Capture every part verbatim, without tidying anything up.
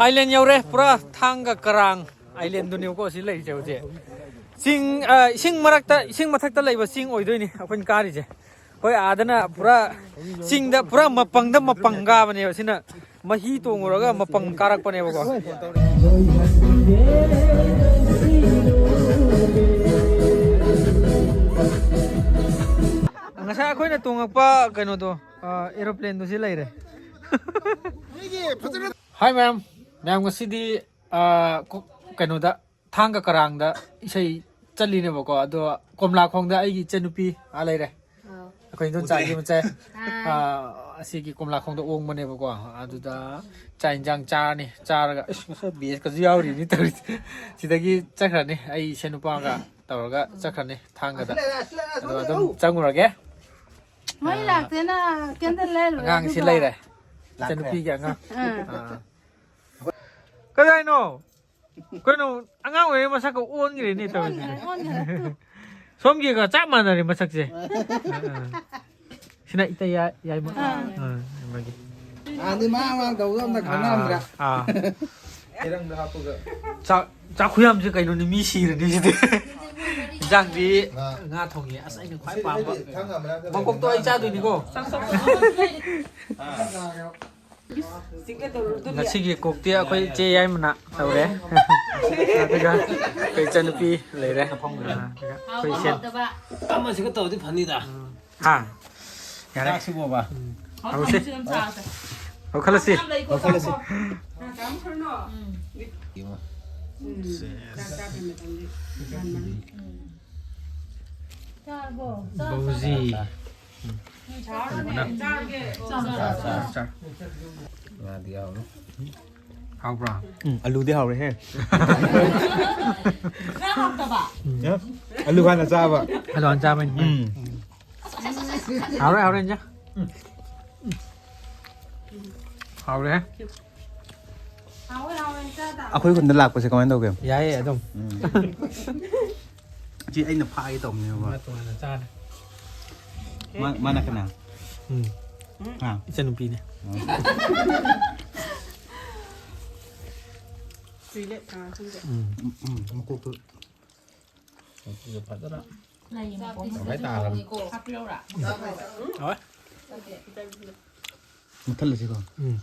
Island ꯌꯧꯔꯦ꯫ ꯄꯨꯔꯥ ꯊꯥꯡꯒ ꯀꯔꯥꯡ ꯑꯥꯏꯂꯦꯟꯗꯨꯅꯦꯕꯀꯣ ꯁꯤ ꯂꯩꯔꯤꯁꯦ ꯍꯧꯖꯤꯛ꯫ ꯆꯤꯡ, ꯑ, ꯏꯁꯤꯡ ꯃꯔꯛꯇ, ꯏꯁꯤꯡ ꯃꯊꯛꯇ ꯂꯩꯕ ꯆꯤꯡ ꯑꯣꯏꯗꯣꯏꯅꯤ ꯑꯩꯈꯣꯏꯅ ꯀꯥꯔꯤꯁꯦ꯫ ꯍꯣꯏ, ꯑꯥꯗꯅ ꯄꯨꯔꯥ ꯆꯤꯡꯗ, ꯄꯨꯔꯥ ꯃꯄꯪꯗ ꯃꯄꯪ ꯀꯥꯕꯅꯦꯕ꯫ ꯁꯤꯅ ꯃꯍꯤ ꯇꯣꯡꯉꯨꯔꯒ ꯃꯄꯪ ꯀꯥꯔꯛꯄꯅꯦꯕꯀꯣ꯫ ꯉꯁꯥꯏ ꯑꯩꯈꯣꯏꯅ ꯇꯣꯡꯉꯛꯄ ꯀꯩꯅꯣꯗꯣ, ꯑ, aeroplane ꯗꯣ ꯁꯤ ꯂꯩꯔꯦ꯫ ꯍꯥꯏ ꯃꯌꯥꯝ, ꯃꯌꯥꯝ ꯉꯁꯤꯗꯤ, ꯑ, ꯀꯣ-, ꯀꯩꯅꯣꯗ, ꯊꯥꯡꯒ ꯀꯔꯥꯡꯗ ꯏꯁꯩ ꯆꯠꯂꯤꯅꯦꯕꯀꯣ꯫ ꯑꯗꯣ ꯀꯣꯝꯂꯥꯈꯣꯡꯗ ꯑꯩꯒꯤ ꯏꯆꯟꯅꯨꯄꯤ ꯑꯥ ꯂꯩꯔꯦ꯫ ꯑꯥꯎ꯫ ꯑꯩꯈꯣꯏ ꯏꯗꯣꯝꯆꯥꯒꯤ ꯃꯆꯥ꯫ ꯑꯥ꯫ ꯑꯥ, ꯑꯁꯤꯒꯤ ꯀꯣꯝꯂꯥꯈꯣꯡꯗ ꯑꯣꯡꯕꯅꯦꯕꯀꯣ꯫ ꯑꯗꯨꯗ ꯆꯥꯛ ꯏꯟꯖꯥꯡ ꯆꯥꯔꯅꯤ꯫ ꯆꯥꯔꯒ, ꯑꯁ, ꯉꯁꯥꯏ ꯕꯦꯁꯀꯁꯨ ꯌꯥꯎꯔꯤꯅꯤ ꯇꯧꯔꯤꯁꯦ꯫ ꯁꯤꯗꯒꯤ ꯆꯠꯈ꯭ꯔꯅꯤ ꯑꯩ ꯏꯁꯦꯟ ꯅꯨꯄꯥꯒ ꯇꯧꯔꯒ ꯆꯠꯈ꯭ꯔꯅꯤ ꯊꯥꯡꯒꯗ꯫ ꯑꯗꯣ ꯑꯗꯨꯝ ꯆꯪꯉꯨꯔꯒꯦ꯫ ꯃꯩ ꯂꯥꯛꯇꯦꯅ candle ꯂꯩꯔꯨꯔꯦ ꯑꯉꯥꯡꯁꯤ ꯑꯗꯨꯒ ꯂꯩꯔꯦ꯫ ꯂꯥꯛꯈ꯭ꯔꯦ꯫ ꯏꯆꯟꯅꯨꯄꯤꯒꯤ ꯑꯉꯥꯡ꯫ ꯑꯥ꯫ ꯑꯥ꯫ ꯀꯗꯥꯏꯅꯣ? ꯀꯩꯅꯣ, ꯑꯉꯥꯡ ꯑꯣꯏꯔꯤꯉꯩ ꯃꯁꯛꯀ ꯑꯣꯟꯈ꯭ꯔꯦꯅꯦ ꯇꯧꯔꯤꯁꯦ꯫ ꯑꯣꯟꯈ꯭ꯔꯦ, ꯑꯣꯟꯈ꯭ꯔꯦ꯫ ꯁꯣꯝꯒꯤꯒ ꯆꯞ ꯃꯥꯟꯅꯔꯦ ꯃꯁꯛꯁꯦ꯫ ꯑꯥ꯫ ꯁꯤꯅ ꯏꯇꯩ ꯌꯥ-, ꯌꯥꯏꯃ꯫ ꯑꯥ꯫ ꯑꯥ, ꯌꯥꯏꯃꯒꯤ꯫ ꯍꯥꯟꯅꯗꯤ ꯃꯥ ꯃꯥ ꯇꯧꯕꯗꯣ ꯑꯝꯇ ꯈꯪꯅꯔꯝꯗ꯭ꯔꯦ꯫ ꯑꯥ, ꯑꯥ꯫ ꯏꯔꯪꯗ ꯍꯥꯞꯄꯒ꯫ ꯆꯥꯛ, ꯆꯥꯛ ꯈꯨꯌꯥꯝꯁꯦ ꯀꯩꯅꯣꯅꯦ, ꯃꯤ ꯁꯤꯔꯅꯤ ꯁꯤꯗꯤ꯫ ꯏꯟꯖꯥꯡꯗꯤ ꯉꯥ꯫ ꯉꯥ ꯊꯣꯡꯉꯦ꯫ ꯑꯁ, ꯑꯩꯅ ꯈ꯭ꯋꯥꯏ ꯄꯥꯝꯕ꯫ ꯃꯀꯣꯛꯇꯣ ꯑꯩ ꯆꯥꯗꯣꯏꯅꯤꯀꯣ꯫ ꯉꯁꯤꯒꯤ ꯀꯣꯛꯇꯤ ꯑꯩꯈꯣꯏ ꯏꯆꯦ ꯌꯥꯏꯃꯅ ꯇꯧꯔꯦ꯫ ꯑꯗꯨꯒ ꯑꯩꯈꯣꯏ ꯏꯆꯟꯅꯨꯄꯤ ꯂꯩꯔꯦ꯫ ꯑꯗꯨꯒ ꯑꯩꯈꯣꯏ ꯏꯆꯦ꯫ ꯑꯃꯁꯤꯒ ꯇꯧꯔꯗꯤ ꯐꯅꯤꯗ꯫ ꯍꯥ? ꯌꯥꯔꯦ꯫ ꯆꯥꯛꯁꯤꯕꯣꯕ? ꯎꯝ꯫ ꯍꯧꯔꯁꯤ꯫ ꯍꯧꯈꯠꯂꯁꯤ꯫ ꯍꯧꯈꯠꯂꯁꯤ꯫ ꯕꯧꯖꯤ꯫ ꯆꯥꯔꯣꯅꯦ, ꯆꯥꯔꯒꯦ꯫ ꯆꯥꯔꯣ, ꯆꯥꯔꯣ, ꯆꯥꯔꯣ꯫ ꯉꯥꯗꯤ ꯌꯥꯎꯔꯣ꯫ ꯍꯥꯎꯕ꯭ꯔꯥ? ꯎꯝ, ꯑꯂꯨꯗꯤ ꯍꯥꯎꯔꯦꯍꯦ꯫ ꯉꯥ ꯍꯥꯎꯇꯕ? ꯎꯝ꯫ ꯑꯂꯨ ꯍꯥꯟꯅ ꯆꯥꯕ꯫ ꯑꯂꯨ ꯍꯥꯟꯅ ꯆꯥꯕꯩꯅꯦ꯫ ꯎꯝ꯫ ꯍꯥꯎꯔꯦ, ꯍꯥꯎꯔꯦ ꯏꯟꯖꯥꯡ꯫ ꯎꯝ꯫ ꯍꯥꯎꯔꯦꯍꯦ꯫ ꯍꯥꯎꯋꯦ, ꯍꯥꯎꯋꯦ, ꯆꯥ ꯇꯥꯕ꯫ ꯑꯩꯈꯣꯏ ꯈꯨꯟꯗ ꯂꯥꯛꯄꯁꯦ ꯀꯃꯥꯏꯅ ꯇꯧꯒꯦ? ꯌꯥꯏꯌꯦ ꯑꯗꯨꯝ꯫ ꯎꯝ꯫ ꯁꯤ ꯑꯩꯅ ꯐꯥꯒꯦ ꯇꯧꯕꯅꯦꯕ꯫ ꯃꯥ ꯇꯣꯉꯥꯟꯅ ꯆꯥꯔꯦ꯫ ꯃꯥ-, ꯃꯥꯅ ꯀꯅꯥ? ꯎꯝ꯫ ꯍꯥ? ꯏꯆꯟꯅꯨꯄꯤꯅꯦ꯫ ꯎꯝ꯫ ꯎꯝ, ꯎꯝ, ꯃꯀꯣꯛꯇꯨ꯫ ꯐꯖꯅ ꯇꯧꯈꯥꯏ ꯇꯥꯔꯕꯅꯤ꯫ ꯃꯨꯠꯊꯠꯂꯁꯤꯀꯣ꯫ ꯎꯝ꯫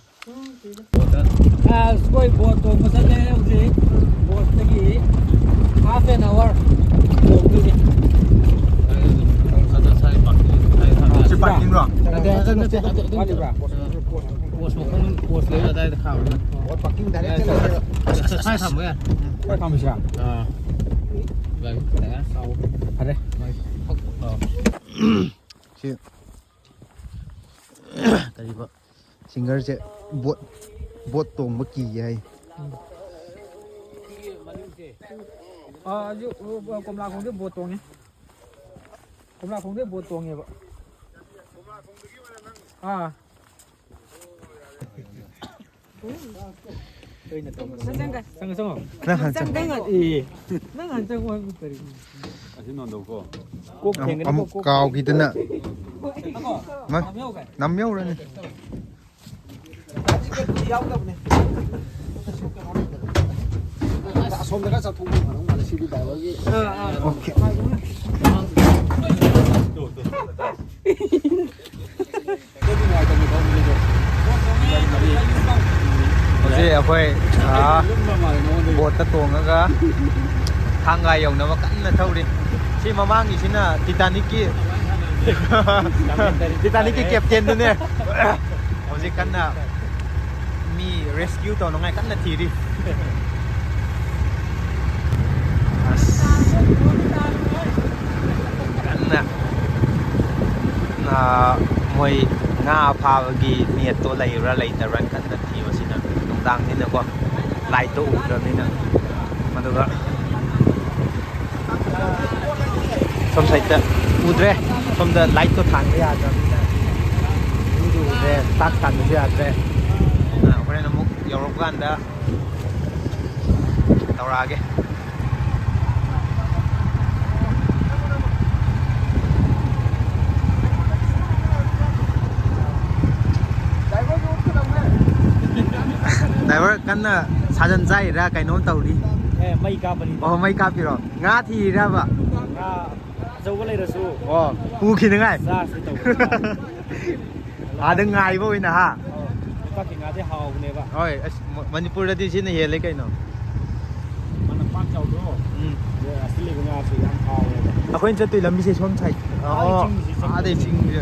ꯑꯁ, ꯑꯩꯈꯣꯏ ꯕꯣꯠ ꯇꯣꯡꯕ ꯆꯠꯂꯦ ꯍꯧꯖꯤꯛ꯫ ꯕꯣꯠꯇꯒꯤ half an hour ꯇꯣꯡꯗꯣꯏꯅꯤ꯫ ꯁꯤ parking ꯔꯣ? ꯅꯠꯇꯦ, ꯅꯠꯇꯦ, ꯅꯠꯇꯦ, ꯑꯗꯨ, ꯑꯗꯨ, ꯋꯥꯠꯂꯤꯕ꯭ꯔꯥ? ꯄꯣꯁ ꯃꯈꯣꯡ, ꯄꯣꯁ ꯂꯩꯕ ꯑꯗꯥꯏꯗ ꯈꯥꯝꯃꯒ꯫ ꯕꯣꯠ parking direct ꯆꯠꯂꯁꯤꯔꯣ? ꯑꯁ, ꯑꯁ, ꯁ꯭ꯋꯥꯏ ꯊꯝꯕ ꯌꯥꯏ꯫ ꯁ꯭ꯋꯥꯏ ꯊꯝꯃꯁꯤꯔꯥ? ꯑꯥ꯫ ꯒꯥꯔꯤ ꯇꯌꯥꯔ ꯆꯥꯎꯕ꯫ ꯐꯔꯦ꯫ ꯃꯩ ꯐꯛ ꯂꯥꯎ꯫ ꯁꯤ ꯀꯔꯤꯕ? Singerꯁꯦ ꯕꯣꯠ, ꯕꯣꯠ ꯇꯣꯡꯕ ꯀꯤꯌꯦ ꯍꯥꯏ꯫ ꯑꯥ, ꯑꯗꯨ, ꯑ, ꯀꯣꯝꯂꯥꯈꯣꯡꯗ ꯕꯣꯠ ꯇꯣꯡꯉꯦ꯫ ꯀꯣꯝꯂꯥꯈꯣꯡꯗ ꯕꯣꯠ ꯇꯣꯡꯉꯦꯕ꯫ ꯑꯥ꯫ ꯆꯪꯉꯣ, ꯆꯪꯉꯣ꯫ ꯅꯪ ꯍꯥꯟꯅ ꯆꯪꯉꯣ꯫ ꯆꯪꯉꯣ꯫ ꯑꯦ꯫ ꯅꯪ ꯍꯥꯟꯅ ꯆꯪꯉꯣ ꯍꯥꯏꯕ ꯀꯔꯤꯅꯣ? ꯑꯁꯤ ꯅꯣꯟꯗꯧꯀꯣ꯫ ꯀꯣꯛ ꯑꯃꯨꯛ, ꯊꯦꯡꯒꯅꯤ, ꯑꯃꯨꯛ ꯀꯣꯛ, ꯀꯣꯛ꯫ ꯀꯥꯎꯈꯤꯗꯅ꯫ ꯃꯥ, ꯅꯝ ꯌꯧꯈ꯭ꯔꯦ꯫ ꯅꯝ ꯌꯧꯔꯅꯤ꯫ ꯑꯁꯣꯝꯗꯒ ꯆꯠꯊꯣꯛꯄ ꯐꯗꯧ ꯃꯥꯜꯂꯦ, ꯁꯤꯗꯤ driverꯒꯤ꯫ ꯑꯥ, ꯑꯥ꯫ Okay꯫ ꯍꯧꯖꯤꯛ ꯑꯩꯈꯣꯏ, ꯑꯥ, ꯕꯣꯠꯇ ꯇꯣꯡꯉꯒ ꯊꯥꯡꯒꯥ ꯌꯧꯅꯕ ꯀꯟꯅ ꯊꯧꯔꯤ꯫ ꯁꯤ ꯃꯃꯥꯡꯒꯤꯁꯤꯅ Titanicꯀꯤ, Titanicꯀꯤ captainꯗꯨꯅꯦ꯫ ꯍꯧꯖꯤꯛ ꯀꯟꯅ ꯃꯤ rescue ꯇꯧꯅꯉꯥꯏ ꯀꯟꯅ ꯊꯤꯔꯤ꯫ ꯑꯁ꯫ ꯀꯟꯅ, ꯑꯥ, ꯃꯣꯏ ꯉꯥ ꯐꯥꯕꯒꯤ netꯇꯣ ꯂꯩꯕ꯭ꯔꯥ ꯂꯩꯇꯕ꯭ꯔꯥ ꯀꯟꯅ ꯊꯤꯕꯁꯤꯅ, ꯅꯨꯡꯗꯥꯡꯅꯤꯅꯀꯣ, lightꯇꯣ ꯎꯗ꯭ꯔꯕꯅꯤꯅ꯫ ꯑꯗꯨꯒ ꯁꯣꯝ sideꯇ ꯎꯗ꯭ꯔꯦ꯫ ꯁꯣꯝꯗ lightꯇꯣ ꯊꯥꯟꯕ ꯌꯥꯗ꯭ꯔꯕꯅꯤꯅ ꯃꯤꯗꯤ ꯎꯗ꯭ꯔꯦ꯫ ꯆꯥꯛ ꯊꯥꯟꯕꯁꯨ ꯌꯥꯗ꯭ꯔꯦ꯫ ꯑ, ꯍꯣꯔꯦꯟ ꯑꯃꯨꯛ ꯌꯧꯔꯛꯄ ꯀꯥꯟꯗ ꯇꯧꯔꯛꯑꯒꯦ꯫ Driver ꯀꯟꯅ ꯊꯥꯖꯟ ꯆꯥꯏꯔꯥ ꯀꯩꯅꯣꯝ ꯇꯧꯔꯤ꯫ ꯑꯦ, ꯃꯩ ꯀꯥꯞꯄꯅꯤ꯫ ꯑꯣ, ꯃꯩ ꯀꯥꯞꯄꯤꯔꯣ? ꯉꯥ ꯊꯤꯔꯤꯔꯕ? ꯉꯥ ꯑꯆꯧꯕ ꯂꯩꯔꯁꯨ ꯑꯣ, ꯄꯨꯈꯤꯅꯉꯥꯏ꯫ ꯆꯥꯁꯤ ꯇꯧꯕ꯫ ꯑꯥꯗ ꯉꯥꯏꯕ ꯑꯣꯏꯅ, ꯍꯥ? ꯑꯣ, ꯂꯣꯛꯇꯥꯛꯀꯤ ꯉꯥꯗꯤ ꯍꯥꯎꯕꯅꯦꯕ꯫ ꯍꯣꯏ, ꯑꯁ, ꯃ-, ꯃꯅꯤꯄꯨꯔꯗꯗꯤ ꯁꯤꯅ ꯍꯦꯜꯂꯦ ꯀꯩꯅꯣ꯫ ꯃꯥꯅ ꯄꯥꯛ ꯆꯥꯎꯗ꯭ꯔꯣ? ꯎꯝ꯫ ꯑꯗ ꯑꯁꯤ ꯂꯩꯕ ꯉꯥꯁꯨ ꯌꯥꯝ ꯍꯥꯎꯋꯦꯕ꯫ ꯑꯩꯈꯣꯏꯅ ꯆꯠꯇꯣꯏ ꯂꯝꯕꯤꯁꯦ ꯁꯣꯝ ꯁꯥꯏꯠ꯫ ꯑꯥ, ꯑꯣ, ꯆꯤꯡꯁꯤ ꯆꯠꯄ ꯑꯥꯗꯩ ꯆꯤꯡꯁꯦ꯫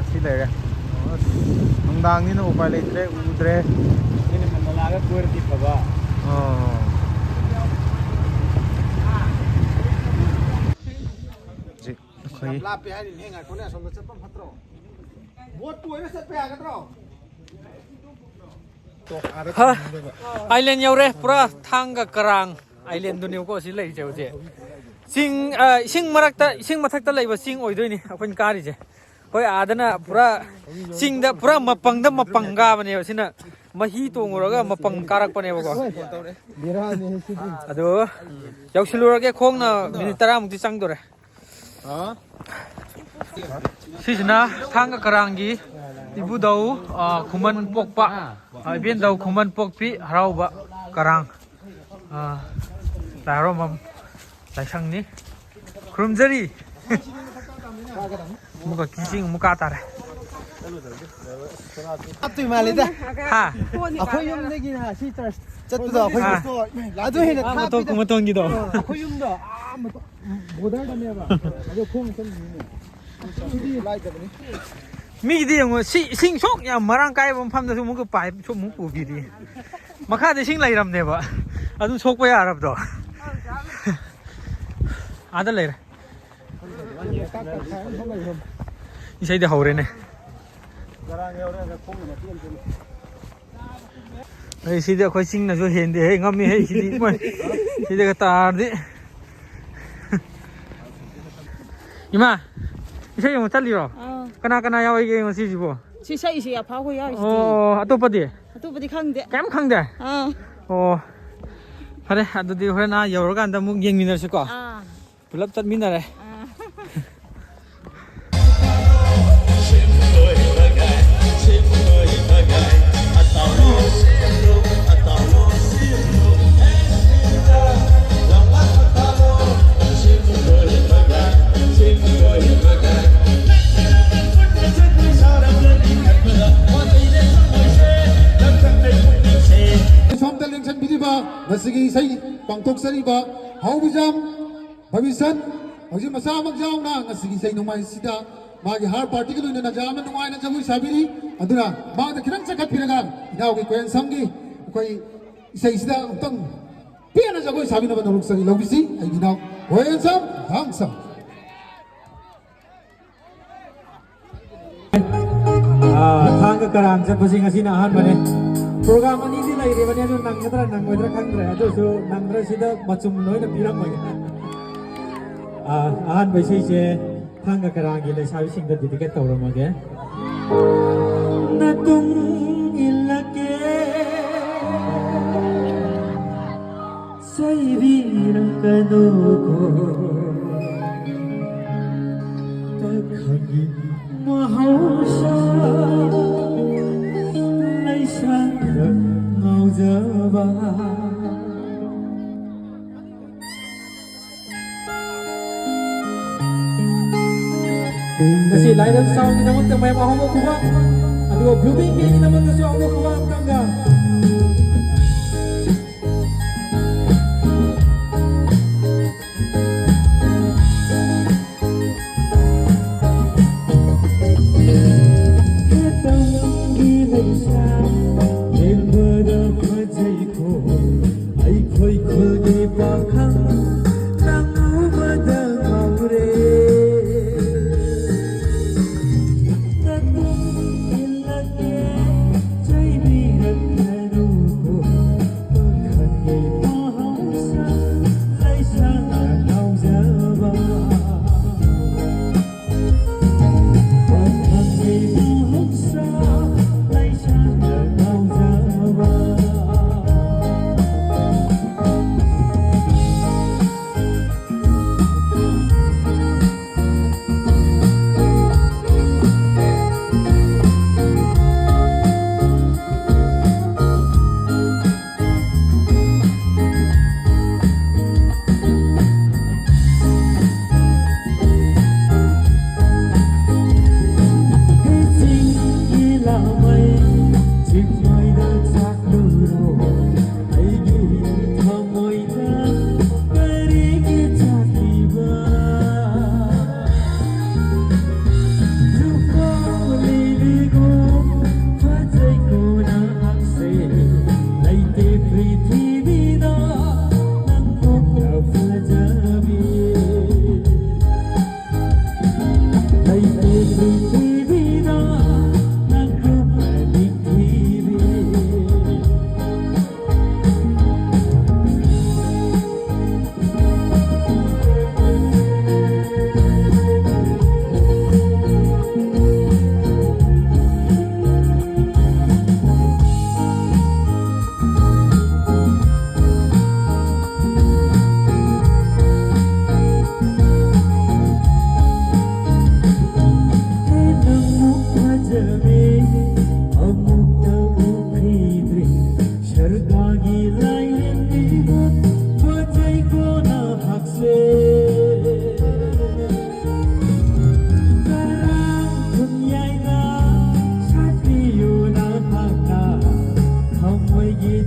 ꯑꯁꯤ ꯂꯩꯔꯦ꯫ ꯑꯁ, ꯅꯨꯡꯗꯥꯡꯅꯤꯅ ꯎꯄꯥꯏ ꯂꯩꯇ꯭ꯔꯦ, ꯎꯗ꯭ꯔꯦ꯫ ꯑꯩꯅ ꯉꯟꯅ ꯂꯥꯛꯑꯒ ꯀꯣꯏꯔꯗꯤ ꯐꯕ꯫ ꯑꯣ꯫ ꯍꯧꯖꯤꯛ ꯑꯩꯈꯣꯏ ꯌꯥꯝ ꯂꯥꯞꯄꯦ ꯍꯥꯏꯔꯤꯅꯦ, ꯉꯥꯏꯈꯣꯅꯦ, ꯑꯁꯣꯝꯗ ꯆꯠꯄ ꯐꯠꯇ꯭ꯔꯣ? ꯕꯣꯠ ꯀꯣꯏꯔ ꯆꯠꯄ ꯌꯥꯒꯗ꯭ꯔꯣ? ꯍꯥ, ꯑꯥꯏꯂꯦꯟ ꯌꯧꯔꯦ꯫ ꯄꯨꯔꯥ ꯊꯥꯡꯒ ꯀꯔꯥꯡ ꯑꯥꯏꯂꯦꯟꯗꯨꯅꯦꯕꯀꯣ ꯁꯤ ꯂꯩꯔꯤꯁꯦ ꯍꯧꯖꯤꯛ꯫ ꯆꯤꯡ, ꯑ, ꯏꯁꯤꯡ ꯃꯔꯛꯇ, ꯏꯁꯤꯡ ꯃꯊꯛꯇ ꯂꯩꯕ ꯆꯤꯡ ꯑꯣꯏꯗꯣꯏꯅꯤ ꯑꯩꯈꯣꯏꯅ ꯀꯥꯔꯤꯁꯦ꯫ ꯍꯣꯏ, ꯑꯥꯗꯅ ꯄꯨꯔꯥ ꯆꯤꯡꯗ ꯄꯨꯔꯥ ꯃꯄꯪꯗ ꯃꯄꯪ ꯀꯥꯕꯅꯦꯕ꯫ ꯁꯤꯅ ꯃꯍꯤ ꯇꯣꯡꯉꯨꯔꯒ ꯃꯄꯪ ꯀꯥꯔꯛꯄꯅꯦꯕꯀꯣ꯫ ꯕꯦꯔꯥꯅꯤ ꯁꯤꯗꯤ꯫ ꯑꯗꯣ ꯌꯧꯁꯤꯜꯂꯨꯔꯒꯦ, ꯈꯣꯡꯅ ꯃꯤꯅꯤꯠ ꯇꯔꯥꯃꯨꯛꯇꯤ ꯆꯪꯗꯣꯔꯦ꯫ ꯁꯤꯁꯤꯅ ꯊꯥꯡꯒ ꯀꯔꯥꯡꯒꯤ ꯏꯕꯨꯙꯧ, ꯑ, ꯈꯨꯃꯟ ꯄꯣꯛꯄ, ꯑ, ꯏꯕꯦꯟꯙꯧ ꯈꯨꯃꯟ ꯄꯣꯛꯄꯤ ꯍꯔꯥꯎꯕ ꯀꯔꯥꯡ, ꯑ, ꯂꯥꯏ ꯍꯔꯥꯎꯐꯝ ꯂꯥꯏꯁꯪꯅꯤ꯫ ꯈꯨꯔꯨꯝꯖꯔꯤ꯫ ꯑꯃꯨꯛꯀ ꯆꯤꯡ ꯑꯃꯨꯛ ꯀꯥ ꯇꯥꯔꯦ꯫ ꯍꯥꯞꯇꯣꯏ ꯃꯥꯜꯂꯤꯗ꯫ ꯍꯥ? ꯑꯩꯈꯣꯏ ꯌꯨꯝꯗꯒꯤ ꯁꯤ ꯆꯔꯆ ꯆꯠꯄꯗꯣ ꯑꯩꯈꯣꯏ ꯑꯥ꯫ ꯑꯗꯨ ꯍꯦꯟꯅ ꯑꯥ, ꯃꯇꯣꯟ ꯊꯥꯞꯄꯤꯗ꯫ ꯃꯇꯣꯟꯒꯤꯗꯣ꯫ ꯑꯩꯈꯣꯏ ꯌꯨꯝꯗꯣ ꯑꯥ ꯃꯇꯣꯟ ꯕꯣꯔꯗꯔꯗꯅꯦꯕ꯫ ꯑꯗꯣ ꯈꯣꯡꯅ ꯆꯠꯂꯤꯅꯤꯅꯦ꯫ ꯁꯤꯗꯤ ꯂꯥꯏꯗꯕꯅꯤ꯫ ꯃꯤꯒꯤꯗꯤ ꯌꯦꯡꯉꯣ, ꯁꯤ ꯏꯁꯤꯡ ꯁꯨꯛ ꯌꯥꯝ ꯃꯔꯥꯡ ꯀꯥꯏꯕ ꯃꯐꯝꯗꯁꯨ ꯑꯃꯨꯛꯀ ꯄꯥꯏꯞꯁꯨ ꯑꯃꯨꯛ ꯄꯨꯕꯤꯔꯤ꯫ ꯃꯈꯥꯗ ꯏꯁꯤꯡ ꯂꯩꯔꯝꯅꯦꯕ꯫ ꯑꯗꯨꯝ ꯁꯣꯛꯄ ꯌꯥꯔꯕꯗꯣ꯫ ꯑꯥꯗ ꯂꯩꯔꯦ꯫ ꯏꯁꯩꯗꯤ ꯍꯧꯔꯦꯅꯦ꯫ ꯑꯩ ꯁꯤꯗꯤ ꯑꯩꯈꯣꯏ ꯆꯤꯡꯅꯁꯨ ꯍꯦꯟꯗꯦ ꯍꯦ, ꯉꯝꯃꯤ ꯍꯦ, ꯁꯤꯗꯤ ꯏꯃꯣꯏ꯫ ꯁꯤꯗꯒ ꯇꯥꯔꯗꯤ꯫ ꯏꯃꯥ, ꯏꯁꯩ ꯑꯃꯨꯛ ꯆꯠꯂꯤꯔꯣ? ꯑꯥ꯫ ꯀꯅꯥ ꯀꯅꯥ ꯌꯥꯎꯔꯤꯒꯦ ꯉꯁꯤꯁꯤꯕꯣ? ꯁꯤ ꯁꯛꯏꯁꯤ ꯑꯐꯥꯎꯕ ꯌꯥꯎꯔꯤꯁꯤꯗꯤ꯫ ꯑꯣ, ꯑꯇꯣꯞꯄꯗꯤ? ꯑꯇꯣꯞꯄꯗꯤ ꯈꯪꯗꯦ꯫ ꯀꯩꯝ ꯈꯪꯗꯦ? ꯑꯥ꯫ ꯑꯣ꯫ ꯐꯔꯦ, ꯑꯗꯨꯗꯤ ꯍꯣꯔꯦꯟ ꯑꯥ ꯌꯧꯔꯀꯥꯟꯗ ꯑꯃꯨꯛ ꯌꯦꯡꯃꯤꯟꯅꯔꯁꯤꯀꯣ꯫ ꯑꯥ꯫ ꯄꯨꯂꯞ ꯆꯠꯃꯤꯟꯅꯔꯦ꯫ ꯑꯥ꯫ ꯁꯟꯕꯤꯔꯤꯕ ꯉꯁꯤꯒꯤ ꯏꯁꯩ ꯄꯥꯡꯊꯣꯛꯆꯔꯤꯕ ꯍꯥꯎꯕꯤꯖꯥꯝ ꯕꯕꯤꯁꯟ, ꯍꯧꯖꯤꯛ ꯃꯁꯥꯃꯛ ꯌꯥꯎꯅ ꯉꯁꯤꯒꯤ ꯏꯁꯩ ꯅꯣꯡꯃꯥꯏꯁꯤꯗ ꯃꯥꯒꯤ ꯍꯥꯔ ꯄꯥꯔꯇꯤꯒ ꯂꯣꯏꯅꯅ ꯌꯥꯝꯅ ꯅꯨꯡꯉꯥꯏꯅ ꯖꯒꯣꯏ ꯁꯥꯕꯤꯔꯤ꯫ ꯑꯗꯨꯅ ꯃꯥꯗ ꯈꯤꯇꯪ ꯆꯠꯈꯠꯄꯤꯔꯒ ꯏꯅꯥꯎꯒꯤ ꯀꯣꯌꯦꯟꯁꯝꯒꯤ ꯑꯩꯈꯣꯏ ꯏꯁꯩꯁꯤꯗ ꯑꯃꯨꯛꯇꯪ ꯄꯦꯟꯅ ꯖꯒꯣꯏ ꯁꯥꯕꯤꯅꯕ ꯅꯣꯂꯨꯛꯆꯔꯤ꯫ ꯂꯧꯕꯤꯁꯤ ꯑꯩꯒꯤ ꯏꯅꯥꯎ ꯀꯣꯌꯦꯟꯁꯝ ꯍꯥꯡꯁꯝ꯫ ꯑꯥ, ꯊꯥꯡꯒ ꯀꯔꯥꯡ ꯆꯠꯄꯁꯤ ꯉꯁꯤꯅ ꯑꯍꯥꯟꯕꯅꯦ꯫ ꯄ꯭ꯔꯣꯒ꯭ꯔꯥꯝ ꯑꯅꯤꯗꯤ ꯂꯩꯔꯤꯕꯅꯦ, ꯑꯗꯨ ꯅꯪꯒꯗ꯭ꯔꯥ ꯅꯪꯉꯣꯏꯗ꯭ꯔꯥ ꯈꯪꯗ꯭ꯔꯦ꯫ ꯑꯗꯨꯁꯨ ꯅꯪꯗ꯭ꯔꯁꯤꯗ ꯃꯆꯨꯝ ꯂꯣꯏꯅ ꯄꯤꯔꯝꯃꯒꯦ꯫ ꯑꯥ, ꯑꯍꯥꯟꯕ ꯏꯁꯩꯁꯦ ꯊꯥꯡꯒ ꯀꯔꯥꯡꯒꯤ ꯂꯩꯁꯥꯕꯤꯁꯤꯡꯗ ꯗꯤꯗꯤꯀꯦꯠ ꯇꯧꯔꯝꯃꯒꯦ꯫ ꯅꯇꯨꯡ ꯏꯜꯂꯛꯀꯦ꯫ ꯆꯩꯕꯤꯔꯛꯀꯅꯨꯀꯣ, ꯄꯥꯈꯪꯒꯤ ꯃꯍꯧꯁꯥ, ꯂꯩꯁꯥꯗ ꯉꯥꯎꯖꯕ꯫ ꯉꯁꯤ ꯂꯥꯏꯔꯝ ꯁꯥꯎꯒꯤꯗꯃꯛꯇ ꯃꯌꯥꯝ ꯑꯍꯣꯡꯕ ꯈꯨꯕꯥꯛ, ꯑꯗꯨꯒ ꯚ꯭ꯌꯨꯕꯤꯡꯒꯤꯗꯃꯛꯇꯁꯨ ꯑꯍꯣꯡꯕ ꯈꯨꯕꯥꯛ ꯑꯝꯇꯪꯒ꯫ ꯈꯦꯇꯪꯒꯤ ꯂꯩꯁꯥ ꯌꯦꯡꯕꯗ ꯐꯖꯩꯀꯣ, ꯑꯩꯈꯣꯏ ꯈꯨꯜꯒꯤ ꯄꯥꯈꯪ ꯅꯪ ꯎꯕꯗ ꯉꯥꯎꯔꯦ꯫ ꯅꯇꯨꯡ ꯏꯜꯂꯛꯀꯦ, ꯆꯩꯕꯤꯔꯛꯀꯦ꯫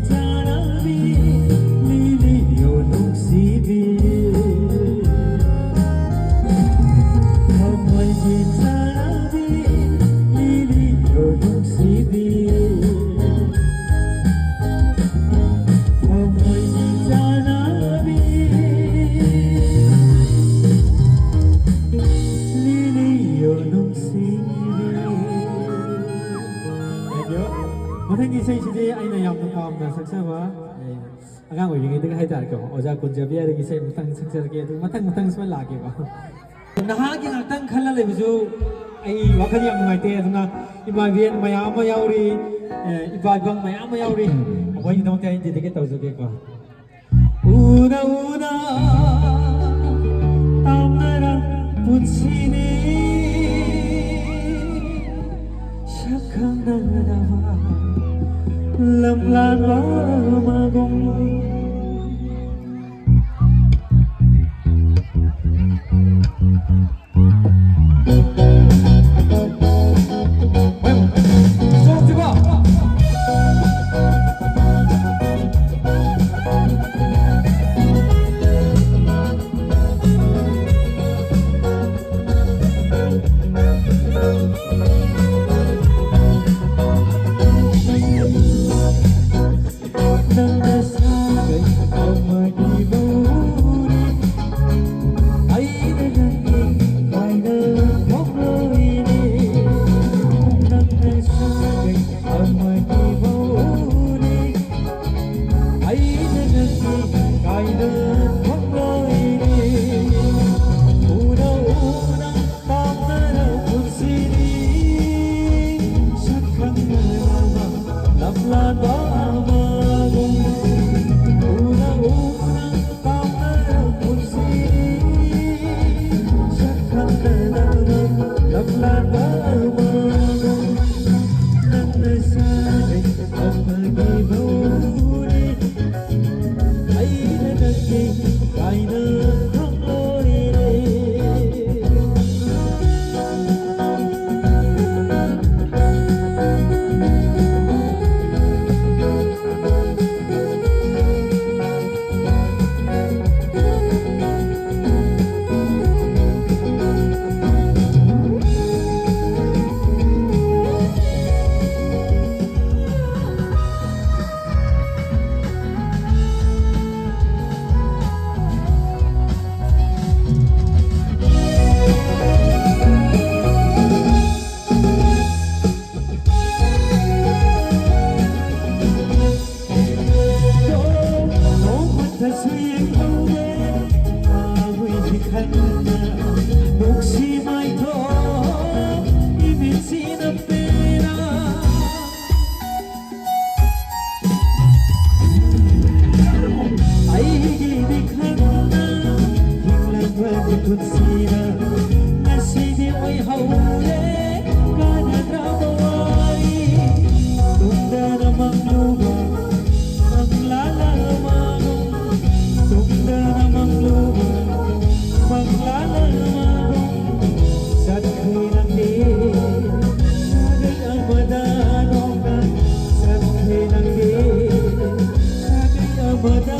ꯆꯥꯅꯕꯤ ꯂꯤꯂꯤꯌꯣ ꯅꯨꯡꯁꯤꯕꯤ, ꯊꯃꯣꯏꯒꯤ ꯆꯥꯅꯕꯤ ꯂꯤꯂꯤꯌꯣ ꯅꯨꯡꯁꯤꯕꯤ, ꯊꯃꯣꯏꯒꯤ ꯆꯥꯅꯕꯤ ꯂꯤꯂꯤꯌꯣ ꯅꯨꯡꯁꯤꯕꯤ꯫ Thank you. ꯃꯊꯪꯒꯤ ꯏꯁꯩꯁꯤꯗꯤ ꯑꯩꯅ ꯌꯥꯝꯅ ꯄꯥꯝꯅ ꯁꯛꯆꯕ, ꯑꯦ, ꯑꯉꯥꯡ ꯑꯣꯏꯔꯤꯉꯩꯗꯒꯤ ꯍꯥꯏꯇꯥꯔꯦꯀꯣ, ꯑꯣꯖꯥ ꯀꯨꯟꯖꯕꯤꯌꯥꯔꯤꯒꯤ ꯏꯁꯩ ꯃꯊꯪ ꯁꯛꯆꯔꯛꯀꯦ, ꯑꯗꯨ ꯃꯊꯪ ꯃꯊꯪ ꯁꯨꯃꯥꯏꯅ ꯂꯥꯛꯀꯦꯀꯣ꯫ ꯅꯍꯥꯒꯤ ꯉꯥꯛꯇꯪ ꯈꯜꯂ ꯂꯩꯕꯁꯨ ꯑꯩ ꯋꯥꯈꯜ ꯌꯥꯝ ꯅꯨꯡꯉꯥꯏꯇꯦ꯫ ꯑꯗꯨꯅ ꯏꯃꯥ ꯏꯕꯦꯟ ꯃꯌꯥꯝ ꯑꯃ ꯌꯥꯎꯔꯤ, ꯑꯦ, ꯏꯄꯥ ꯏꯄꯪ ꯃꯌꯥꯝ ꯑꯃ ꯌꯥꯎꯔꯤ, ꯃꯈꯣꯏꯒꯤꯗꯃꯛꯇ ꯑꯩ dedicate ꯇꯧꯖꯒꯦꯀꯣ꯫ ꯎꯅ ꯎꯅ ꯇꯥꯝꯅꯔ ꯄꯨꯟꯁꯤꯅꯤ, ꯁꯛ ꯈꯪꯅꯗꯕ ꯂꯝꯂꯥꯟꯕ ꯑꯃꯒꯨꯝ꯫ ꯅꯪꯅ ꯁꯥꯕ ꯁꯨ ꯌꯦꯡꯍꯧꯗꯦ, ꯃꯥꯕꯨ ꯏꯈꯠꯅ ꯅꯨꯡꯁꯤ ꯃꯥꯏꯊꯣꯡ ꯏꯃꯤꯠꯁꯤꯅ ꯄꯦꯟꯅ꯫ ꯑꯩꯒꯤꯗꯤ ꯈꯪꯅ ꯍꯤꯡꯂꯛꯄꯒꯤ ꯄꯨꯟꯁꯤꯗ ꯉꯁꯤꯗꯤ ꯑꯣꯏꯍꯧꯔꯦ ꯀꯥꯟꯅꯗ꯭ꯔꯕ ꯋꯥꯔꯤ꯫ ꯇꯨꯡꯗꯅ ꯃꯪꯂꯨꯕ ꯃꯪꯂꯥꯂ ꯃꯥꯒꯨꯝ, ꯇꯨꯡꯗꯅ ꯃꯪꯂꯨꯕ ꯃꯪꯂꯥꯂ ꯃꯥꯒꯨꯝ ꯆꯠꯈ꯭ꯔꯦ ꯅꯪꯗꯤ ꯁꯥꯒꯩ ꯑꯃꯗ ꯅꯣꯡꯅ ꯆꯠꯈ꯭ꯔꯦ ꯅꯪꯗꯤ ꯁꯥꯒꯩ ꯑꯃꯗ꯫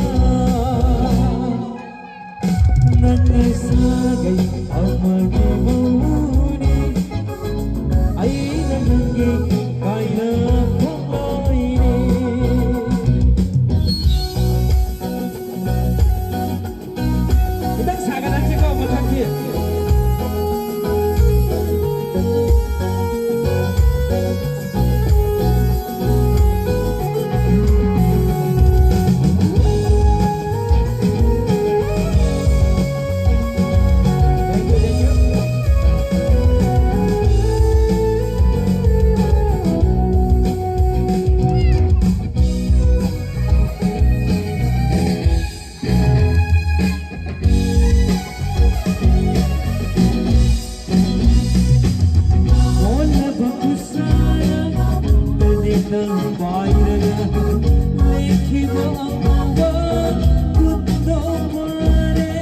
ꯅꯪꯅ ꯁꯥꯒꯩ ꯑꯃꯒꯤ ꯃꯧꯅꯤ, ꯑꯩꯅ ꯅꯪꯒꯤ ꯀꯥꯏꯅ ꯈꯣꯡꯂꯣꯏꯅꯤ꯫ ꯈꯤꯇꯪ ꯁꯥꯒꯠꯍꯟꯁꯤꯀꯣ ꯃꯊꯛꯀꯤ꯫ ꯑꯣꯜꯂꯕ ꯈꯨꯁꯥꯔ ꯇꯅꯦꯛꯅ ꯄꯥꯏꯔꯒ ꯂꯦꯛꯈꯤꯕ ꯑꯃꯨꯕ ꯈꯨꯅꯨꯡ ꯃꯥꯔꯦ꯫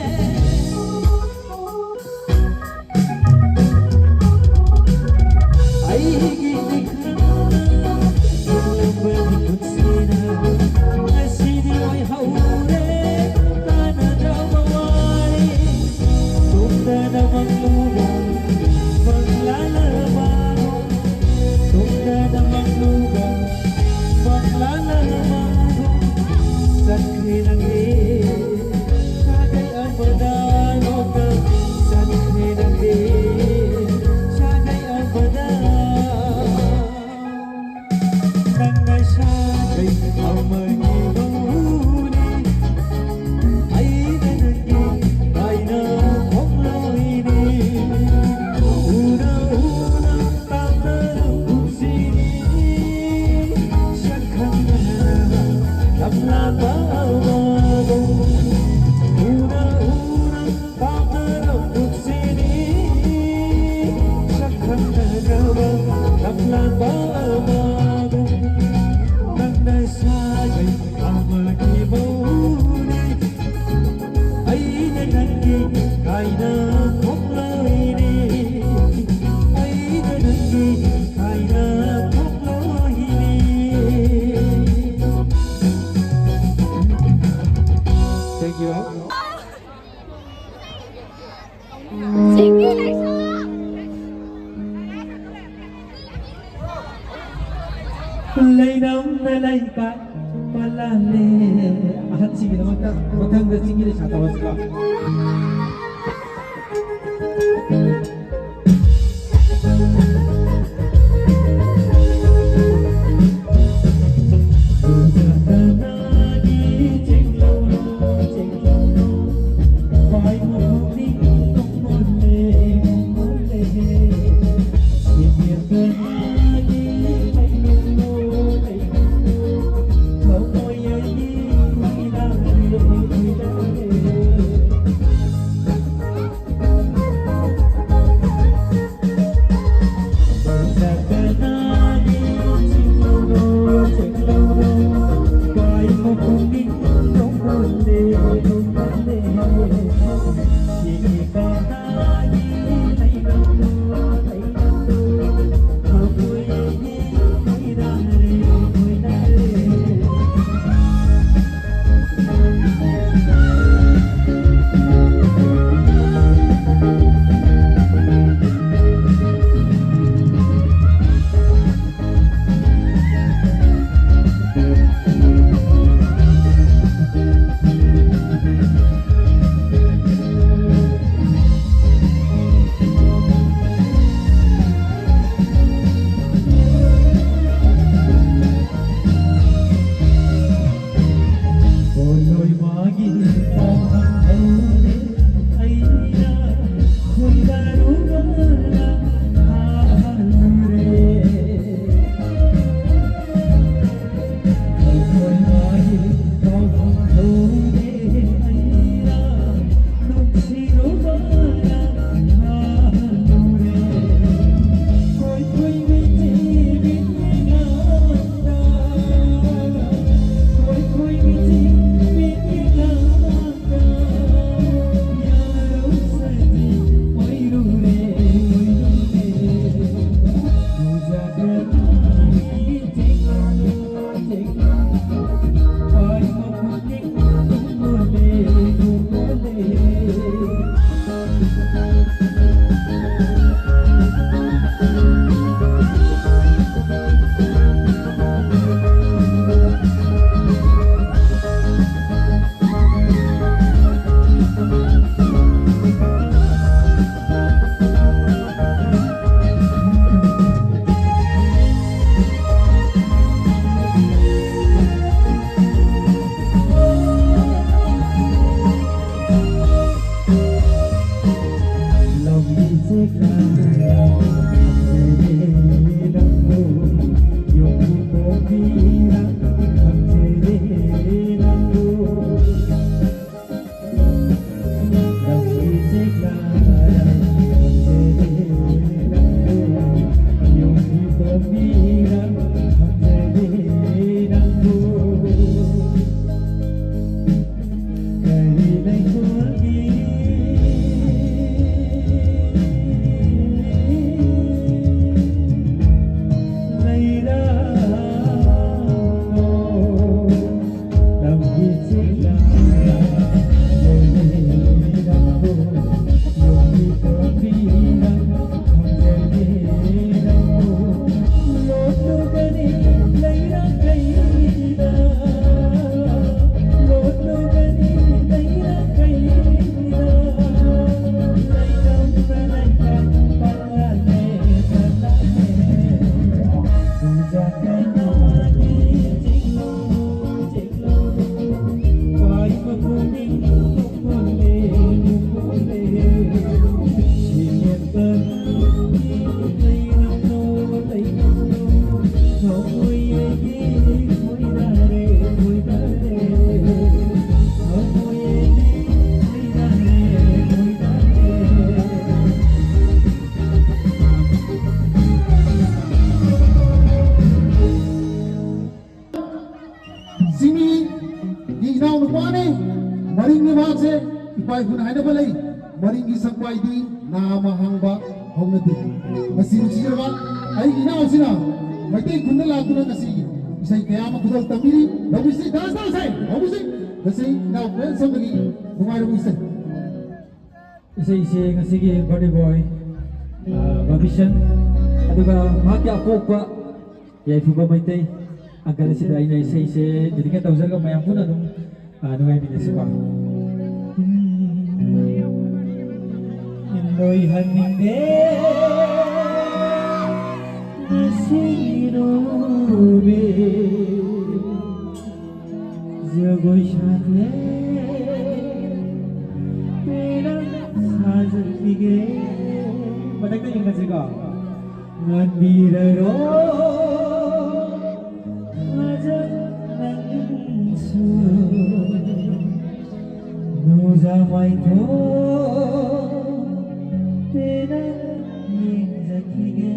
ꯑꯩꯒꯤ ꯏꯈꯪꯅ ꯍꯤꯡꯂꯝꯕꯒꯤ ꯄꯨꯟꯁꯤꯅ ꯉꯁꯤꯗꯤ ꯑꯣꯏꯍꯧꯔꯦ ꯀꯥꯟꯅꯗ꯭ꯔꯕ ꯋꯥꯔꯤ꯫ ꯇꯨꯡꯗꯅ ꯃꯪꯂꯨꯕ ꯃꯪꯂꯥꯂ ꯃꯥꯒꯨꯝ, ꯇꯨꯡꯗꯅ ꯃꯪꯂꯨꯕ ꯃꯪꯂꯥꯂ ꯃꯥꯒꯨꯝ, ꯑꯩꯅ ꯅꯪꯒꯤ ꯀꯥꯏꯅ ꯊꯣꯛꯂꯣꯏꯅꯦ, ꯑꯩꯅ ꯅꯪꯒꯤ ꯀꯥꯏꯅ ꯊꯣꯛꯂꯣꯏꯅꯦ꯫ Thank you. ꯂꯩꯅꯝꯅ ꯂꯩꯕꯥꯛ ꯄꯥꯜꯂꯦ꯫ ꯑꯍꯟꯁꯤꯡꯒꯤꯗꯃꯛꯇ ꯃꯊꯪꯗ ꯆꯤꯡꯒꯤ ꯂꯩꯁꯥ ꯇꯧꯔꯁꯤꯀꯣ꯫ ꯆꯤꯡꯃꯤꯒꯤ ꯏꯅꯥꯎꯅꯨꯄꯥꯅꯤ, ꯃꯔꯤꯡꯅꯤ ꯃꯍꯥꯛꯁꯦ꯫ ꯏꯄꯥ ꯏꯄꯨꯅ ꯍꯥꯏꯅꯕ ꯂꯩ, "ꯃꯔꯤꯡꯒꯤ ꯁꯛꯄꯥꯏꯗꯤ ꯅꯥꯃ ꯍꯥꯡꯕ ꯍꯧꯅꯗꯦ"꯫ ꯃꯁꯤ ꯅꯨꯡꯁꯤꯖꯔꯕ ꯑꯩꯒꯤ ꯏꯅꯥꯎꯁꯤꯅ ꯃꯩꯇꯩ ꯈꯨꯟꯗ ꯂꯥꯛꯇꯨꯅ ꯉꯁꯤ ꯏꯁꯩ ꯀꯌꯥ ꯑꯃ ꯈꯨꯗꯣꯜ ꯇꯝꯕꯤꯔꯤ꯫ ꯂꯧꯕꯤꯁꯤ, dance ꯇꯧꯁꯦ, ꯂꯧꯕꯤꯁꯤ꯫ ꯉꯁꯤ ꯏꯅꯥꯎ ꯄ꯭ꯔꯦꯝꯆꯟꯗꯒꯤ ꯅꯨꯡꯉꯥꯏꯔꯕ ꯏꯁꯩ꯫ ꯏꯁꯩꯁꯦ ꯉꯁꯤꯒꯤ birthday boy, ꯑ, ꯕꯥꯕꯤꯁꯟ, ꯑꯗꯨꯒ ꯃꯍꯥꯛꯀꯤ ꯑꯄꯣꯛꯄ ꯌꯥꯏꯐꯕ ꯃꯩꯇꯩ uncle ꯑꯁꯤꯗ ꯑꯩꯅ ꯏꯁꯩꯁꯦ dedicate ꯇꯧꯖꯔꯒ ꯃꯌꯥꯝ ꯄꯨꯟꯅ ꯑꯗꯨꯝ, ꯑ, ꯅꯨꯡꯉꯥꯏꯃꯤꯟꯅꯁꯤꯀꯣ꯫ ꯂꯣꯏꯍꯟꯅꯤꯡꯗꯦ ꯉꯁꯤꯔꯨꯕꯤ꯫ ꯖꯒꯣꯏ ꯁꯥꯒꯦ, ꯄꯦꯟꯅ ꯁꯥꯖꯈꯤꯒꯦ꯫ ꯃꯊꯛꯇ ꯌꯦꯡꯉꯁꯤꯀꯣ꯫ ꯉꯥꯟꯕꯤꯔꯔꯣ, ꯊꯥꯖ ꯅꯪꯁꯨ꯫ ꯅꯨꯡꯖꯥ ꯃꯥꯏꯊꯣꯡ ꯄꯦꯟꯅ ꯌꯦꯡꯖꯈꯤꯒꯦ꯫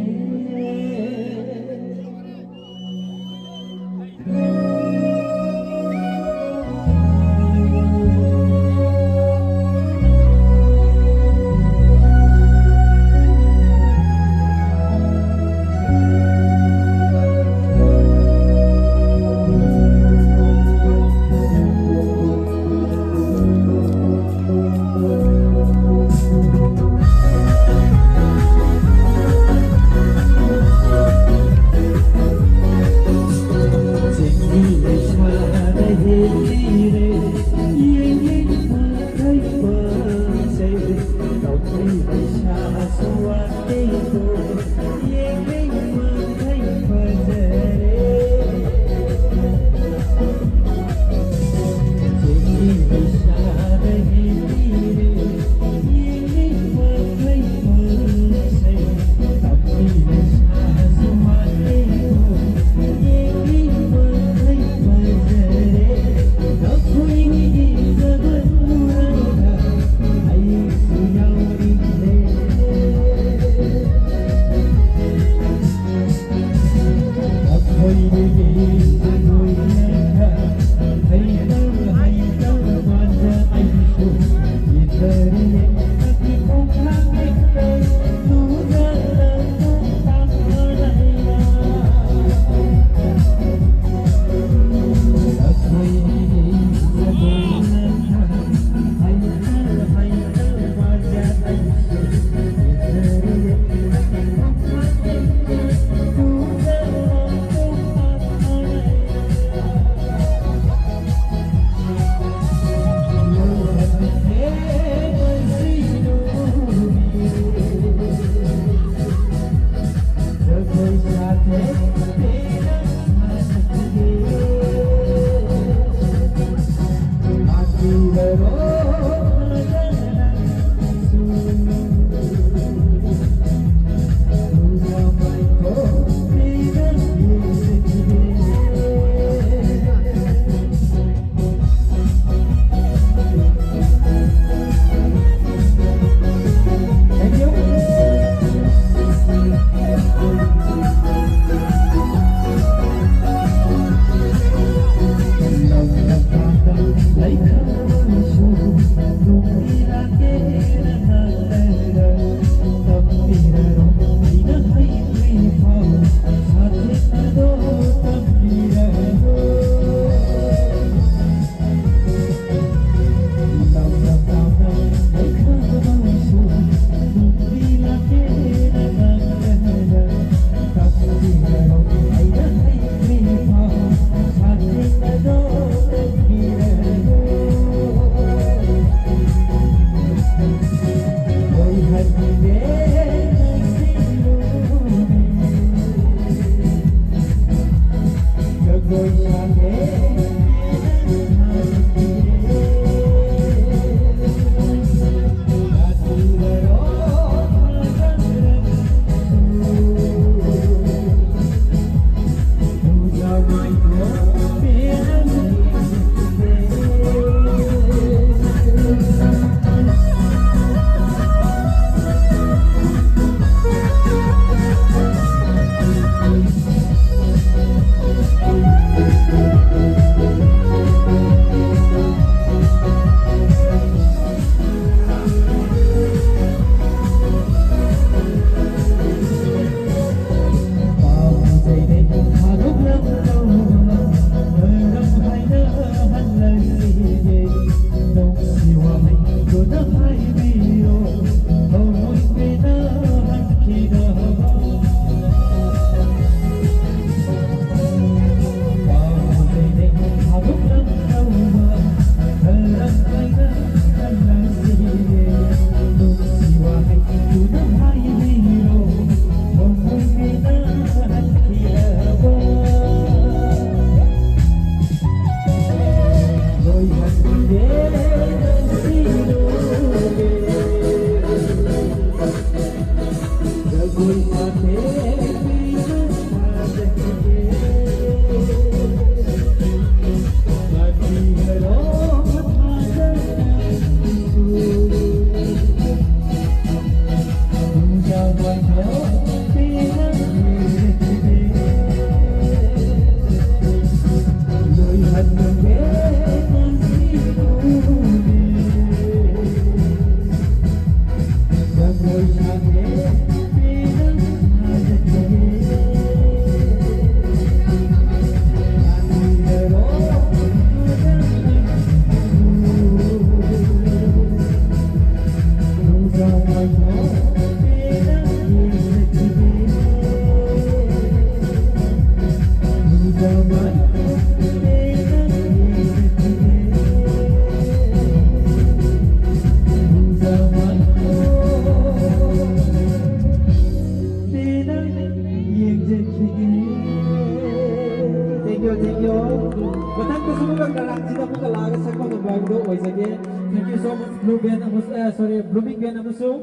ꯀꯔꯥꯡꯁꯤꯗ ꯑꯃꯨꯛꯀ ꯂꯥꯛꯑꯒ ꯁꯛꯄ ꯉꯝꯕ ꯍꯥꯏꯕꯗꯣ ꯑꯣꯏꯖꯒꯦ꯫ Thank you so much, Blue Band ꯑꯃꯁꯨꯡ, ꯑ, sorry, Blooming Band ꯑꯃꯁꯨꯡ,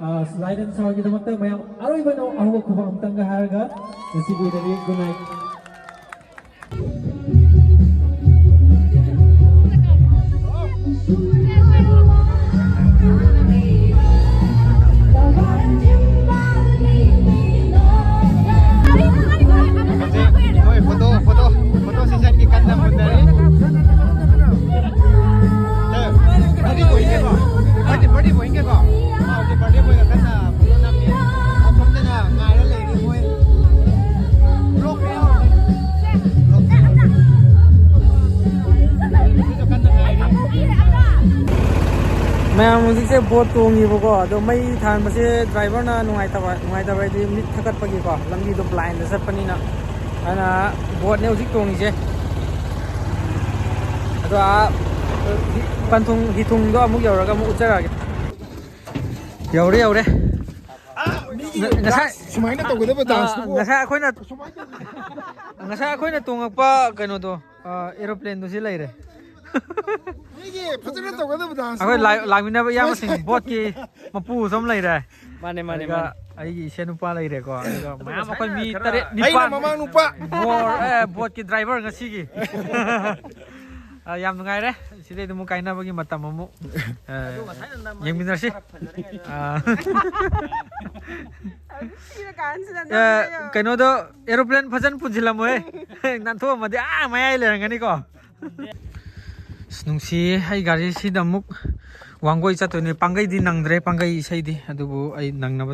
ꯑ, Light and Soundꯒꯤꯗꯃꯛꯇ ꯃꯌꯥꯝ ꯑꯔꯣꯏꯕ ꯑꯍꯧꯕ ꯈꯨꯕꯥꯛ ꯑꯃꯇꯪꯒ ꯍꯥꯏꯔꯒ ꯉꯁꯤꯒꯤ ꯑꯣꯏꯅꯗꯤ good night꯫ ꯍꯧꯖꯤꯛ ꯃꯣꯏ ꯐꯣꯇꯣ, ꯐꯣꯇꯣ, ꯐꯣꯇꯣ ꯁꯦꯁꯟꯒꯤ ꯀꯟꯅ ꯃꯨꯟꯅꯔꯤ꯫ ꯑꯦ, ꯕꯥꯔꯗꯦ ꯕꯣꯏꯅꯦꯀꯣ? ꯕꯥꯔꯗꯦ, ꯕꯥꯔꯗꯦ ꯕꯣꯏꯅꯦꯀꯣ? ꯑꯥ, ꯍꯧꯖꯤꯛ ꯕꯥꯔꯗꯦ ꯕꯣꯏꯒ ꯀꯟꯅ ꯐꯣꯇꯣ ꯅꯝꯃꯤ꯫ ꯑꯁꯣꯝꯗꯅ ꯉꯥꯏꯔ ꯂꯩꯔꯤ ꯃꯣꯏ꯫ ꯕ꯭ꯂꯣꯛ ꯃꯌꯥꯝ ꯍꯧꯖꯤꯛ꯫ ꯕ꯭ꯂꯣꯛ ꯃꯌꯥꯝ ꯍꯧꯖꯤꯛ꯫ ꯃꯌꯥꯝ ꯍꯧꯖꯤꯛꯁꯦ ꯕꯣꯠ ꯇꯣꯡꯉꯤꯕꯀꯣ, ꯑꯗꯣ ꯃꯩ ꯊꯥꯟꯕꯁꯦ ꯗ꯭ꯔꯥꯏꯚꯔꯅ ꯅꯨꯡꯉꯥꯏꯇꯕ, ꯅꯨꯡꯉꯥꯏꯇꯕ ꯍꯥꯏꯗꯤ ꯃꯤꯠ ꯊꯛꯀꯠꯄꯒꯤꯀꯣ, ꯂꯝꯕꯤꯗꯣ ꯕ꯭ꯂꯥꯏꯟꯗ ꯆꯠꯄꯅꯤꯅ꯫ ꯑꯗꯨꯅ ꯕꯣꯠꯅꯦ ꯍꯧꯖꯤꯛ ꯇꯣꯡꯉꯤꯁꯦ꯫ ꯑꯗꯣ ꯑꯥ ꯄꯟꯊꯨꯡ, ꯍꯤꯊꯨꯡꯗꯣ ꯑꯃꯨꯛ ꯌꯧꯔꯒ ꯑꯃꯨꯛ ꯎꯠꯆꯔꯛꯑꯒꯦ꯫ ꯌꯧꯔꯦ, ꯌꯧꯔꯦ꯫ ꯉ-, ꯉꯁꯥꯏ ꯁꯨꯃꯥꯏꯅ ꯇꯧꯒꯗꯕ ꯑꯥ, ꯗꯥꯟꯁꯇꯨꯕꯨ꯫ ꯉꯁꯥꯏ ꯑꯩꯈꯣꯏꯅ, ꯉꯁꯥꯏ ꯑꯩꯈꯣꯏꯅ ꯇꯣꯡꯉꯛꯄ ꯀꯩꯅꯣꯗꯣ, ꯑꯥ, ꯑꯦꯔꯣꯄ꯭ꯂꯦꯟꯗꯨ ꯁꯤ ꯂꯩꯔꯦ꯫ ꯃꯤꯒꯤ ꯐꯖꯅ ꯇꯧꯒꯗꯕ ꯗꯥꯟꯁꯇꯨꯕꯨ꯫ ꯑꯩꯈꯣꯏ ꯂꯥꯛ-, ꯂꯥꯛꯃꯤꯟꯅꯕ ꯏꯌꯥꯝꯕꯁꯤꯡ, ꯕꯣꯠꯀꯤ ꯃꯄꯨꯁꯨ ꯑꯃ ꯂꯩꯔꯦ꯫ ꯃꯥꯅꯦ, ꯃꯥꯅꯦ, ꯑꯗꯨꯒ ꯃꯥꯅꯦ꯫ ꯑꯩꯒꯤ ꯏꯁꯦ ꯅꯨꯄꯥ ꯂꯩꯔꯦꯀꯣ꯫ ꯑꯗꯨꯒ ꯃꯌꯥꯝ ꯑꯩꯈꯣꯏ ꯃꯤ ꯇꯔꯦꯠ, ꯑꯩꯅ ꯅꯤꯄꯥꯟ꯫ ꯃꯃꯥꯡ ꯅꯨꯄꯥ꯫ ꯕꯣꯔ-, ꯑꯦ, ꯕꯣꯠꯀꯤ ꯗ꯭ꯔꯥꯏꯚꯔ ꯉꯁꯤꯒꯤ꯫ ꯑ, ꯌꯥꯝ ꯅꯨꯡꯉꯥꯏꯔꯦ꯫ ꯁꯤꯗꯩꯗ ꯑꯃꯨꯛ ꯀꯥꯏꯅꯕꯒꯤ ꯃꯇꯝ ꯑꯃꯨꯛ, ꯑ, ꯌꯦꯡꯃꯤꯟꯅꯔꯁꯤ꯫ ꯑ꯫ ꯁꯤꯔ ꯀꯥꯟꯁꯤꯗ ꯑ, ꯅꯪ ꯀꯩꯅꯣꯗꯣ, ꯑꯦꯔꯣꯄ꯭ꯂꯦꯟ ꯐꯖꯅ ꯄꯨꯟꯁꯤꯜꯂꯝꯃꯣꯍꯦ꯫ ꯅꯥꯟꯊꯣꯛꯑꯝꯃꯗꯤ ꯑꯥ ꯃꯌꯥꯏ ꯂꯩꯔꯝꯒꯅꯤꯀꯣ꯫ ꯑꯁ, ꯅꯨꯡꯁꯤꯌꯦ꯫ ꯑꯩ ꯒꯥꯔꯤꯁꯤꯗ ꯑꯃꯨꯛ ꯋꯥꯡꯒꯣꯏ ꯆꯠꯇꯣꯏꯅꯦ꯫ ꯄꯥꯡꯒꯩꯗꯤ ꯅꯪꯗ꯭ꯔꯦ, ꯄꯥꯡꯒꯩ ꯏꯁꯩꯗꯤ꯫ ꯑꯗꯨꯕꯨ ꯑꯩ ꯅꯪꯅꯕ,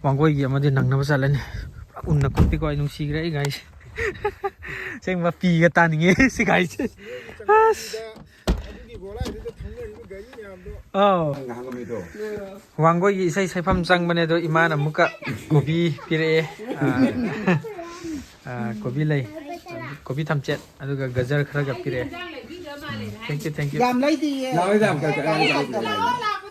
ꯋꯥꯡꯒꯣꯏꯒꯤ ꯑꯃꯗꯤ ꯅꯪꯅꯕ ꯆꯠꯂꯅꯤ꯫ ꯄꯨꯔꯥ ꯎꯟꯅ ꯀꯨꯞꯄꯤꯀꯣ꯫ ꯑꯩ ꯅꯨꯡꯁꯤꯈ꯭ꯔꯦ ꯑꯩ ꯒꯥꯔꯤꯁꯦ꯫ ꯑꯁꯦꯡꯕ ꯄꯤꯒ ꯇꯥꯅꯤꯡꯉꯦ ꯁꯤ ꯒꯥꯔꯤꯁꯦ꯫ ꯑꯁ꯫ ꯑꯗꯨꯒꯤ ꯒꯣꯂꯥꯏꯗꯨꯗ ꯊꯧꯅꯔꯤꯕ ꯒꯥꯔꯤ ꯃꯌꯥꯝꯗꯣ꯫ ꯑꯥꯎ꯫ ꯋꯥꯡꯒꯣꯏꯒꯤ ꯏꯁꯩ ꯁꯛꯐꯝ ꯆꯪꯕꯅꯦ ꯑꯗꯣ, ꯏꯃꯥꯅ ꯑꯃꯨꯛꯀ ꯀꯣꯕꯤ ꯄꯤꯔꯛꯑꯦ꯫ ꯑꯥ, ꯑꯥ, ꯀꯣꯕꯤ ꯂꯩ, ꯀꯣꯕꯤ ꯊꯝꯆꯦꯠ, ꯑꯗꯨꯒ ꯒꯖꯔ ꯈꯔꯒ ꯄꯤꯔꯛꯑꯦ꯫ Thank you, thank you꯫ ꯌꯥꯝ ꯂꯩꯗꯤꯌꯦ꯫ ꯂꯥꯛꯑꯣ, ꯌꯥꯝ ꯀ-, ꯀ-, ꯀ-, ꯀ-, ꯀ-, ꯀ-,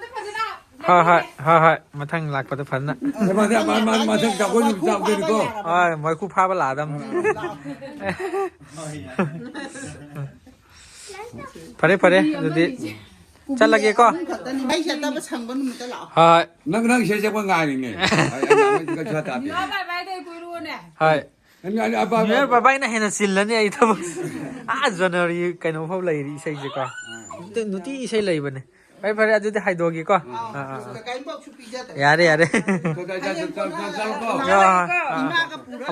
ꯍꯣꯏ, ꯍꯣꯏ, ꯍꯣꯏ, ꯍꯣꯏ꯫ ꯃꯊꯪ ꯂꯥꯛꯄꯗ ꯐꯖꯅ꯫ ꯑꯦ, ꯃꯊꯪ, ꯃ-, ꯃ-, ꯃꯊꯪ ꯆꯥꯛꯀꯧ ꯅꯨꯃꯤꯠ ꯆꯥꯎꯗꯣꯏꯅꯤꯀꯣ꯫ ꯍꯣꯏ, ꯃꯩꯈꯨ ꯐꯥꯕ ꯂꯥꯛꯑꯗꯝꯅꯤ꯫ ꯐꯔꯦ, ꯐꯔꯦ, ꯑꯗꯨꯗꯤ ꯆꯠꯂꯒꯦꯀꯣ꯫ ꯄꯨꯡ ꯈꯛꯇꯅꯤ꯫ ꯃꯩ ꯁꯦꯠꯇꯕ ꯁꯪꯕ ꯅꯨꯃꯤꯠꯇ ꯂꯥꯛꯑꯣ꯫ ꯍꯣꯏ꯫ ꯅꯪ, ꯅꯪ ꯏꯁꯩ ꯁꯛꯄ ꯉꯥꯏꯔꯤꯅꯦ꯫ ꯑꯩ, ꯑꯩ, ꯑꯩ, ꯑꯩ, ꯑꯩ, ꯑꯩ, ꯇꯥꯗꯦ꯫ ꯅꯤꯌꯣ ꯕꯥꯏ ꯕꯥꯏꯗ ꯀꯨꯏꯔꯨꯅꯦ꯫ ꯍꯣꯏ꯫ ꯑꯩ, ꯑꯩ, ꯑꯩ, ꯕꯥꯏ, ꯅꯤꯌꯣ ꯕꯥꯏ, ꯕꯥꯏ, ꯕꯥꯏꯅ ꯍꯦꯟꯅ ꯆꯤꯜꯂꯅꯤ ꯑꯩ ꯊꯕꯛ꯫ ꯑꯥ, ꯖꯅꯋꯥꯔꯤ ꯀꯩꯅꯣ ꯐꯥꯎ ꯂꯩꯔꯤ ꯏꯁꯩꯁꯦꯀꯣ꯫ ꯅꯨꯡꯇꯤ, ꯅꯨꯡꯇꯤ ꯏꯁꯩ ꯂꯩꯕꯅꯦ꯫ ꯐꯔꯦ, ꯐꯔꯦ, ꯑꯗꯨꯗꯤ ꯍꯥꯏꯗꯣꯛꯑꯒꯦꯀꯣ꯫ ꯑꯥ, ꯑꯥ, ꯑꯥ꯫ ꯀꯔꯤꯝꯐꯥꯎꯁꯨ ꯄꯤꯖꯗ꯭ꯔꯦ꯫ ꯌꯥꯔꯦ, ꯌꯥꯔꯦ꯫ ꯍꯌꯦꯡ ꯀꯣꯟꯅ ꯆꯠꯂꯣꯀꯣ꯫ ꯍꯣꯏ, ꯍꯣꯏ, ꯑꯥ, ꯑꯥ꯫ ꯏꯃꯥꯒ ꯄꯨꯔꯒ